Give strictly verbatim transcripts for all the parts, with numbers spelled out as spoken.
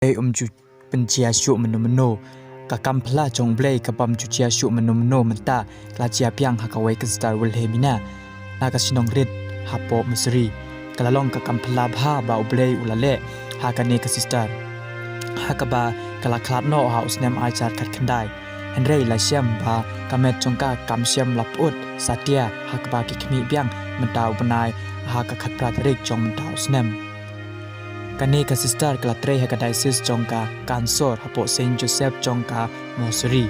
Blei um ju pynjia shuh mynno mynno. Ka kam phylla jong U Blei kaba um ju jia shuh mynno mynno mynta ka la jia biang ha kawei ka Sister Wilhelmina na ka shnong Ried hapoh Missouri. Ka la long ka kam phylla bha ba U Blei u la leh ha kane ka sister, ha kaba ka la khlad noh ha u snem ar hajar khatkhyndai. Hynrei la shem ba ka met jong ka kam shem la pyut satia ha kaba ki khmih biang mynta u bnai ha ka khatphra tarik jong mynta u snem. Kane ka sister ka la trei ha ka diocese jong ka Kansas hapoh Saint Joseph jong ka Missouri.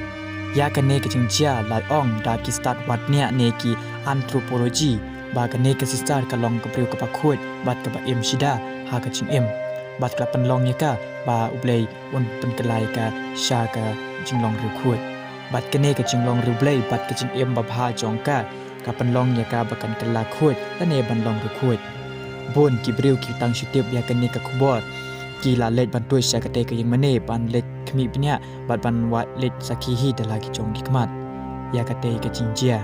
Ïa kane ka jingjia la ong da ki stad wad niah ne ki anthropology ba kane ka sister ka long ka briew kaba khuid bad kaba im shida ha ka jingim, bad ka la pynlong ïa ka ba U Blei un pynkylla ïa ka sha ka jinglong riewkhuid. Bad kane ka jinglong riewblei bad ka jingim babha jong ka ka pynlong ïa ka ba kan kylla khuid lane ban long riewkhuid. Bun ki briew ki tang shu tip ïa kane ka khubor, ki la leit ban tuid sha katei ka ïingmane, ban leit khmih bniah bad ban wad leit sakhi hi da la ki jong ki khmat ïa katei ka jingjia.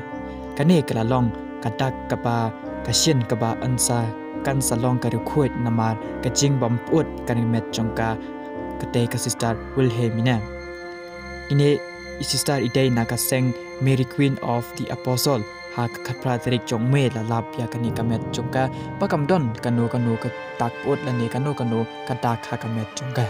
Kane ka la long ka dak kaba ka shin kaba yn sa kan sa long ka riewkhuid namar ka jingbym pyut ka met jong ka, katei ka Sister Wilhelmina. Ine i sister i dei na ka seng Mary Queen of the Apostle. Ha ka khatphra tarik jong May la lap ïa kane ka met jong ka ba kam don kano kano ka dak pyut lane kano kano ka dak ha ka met jong ka.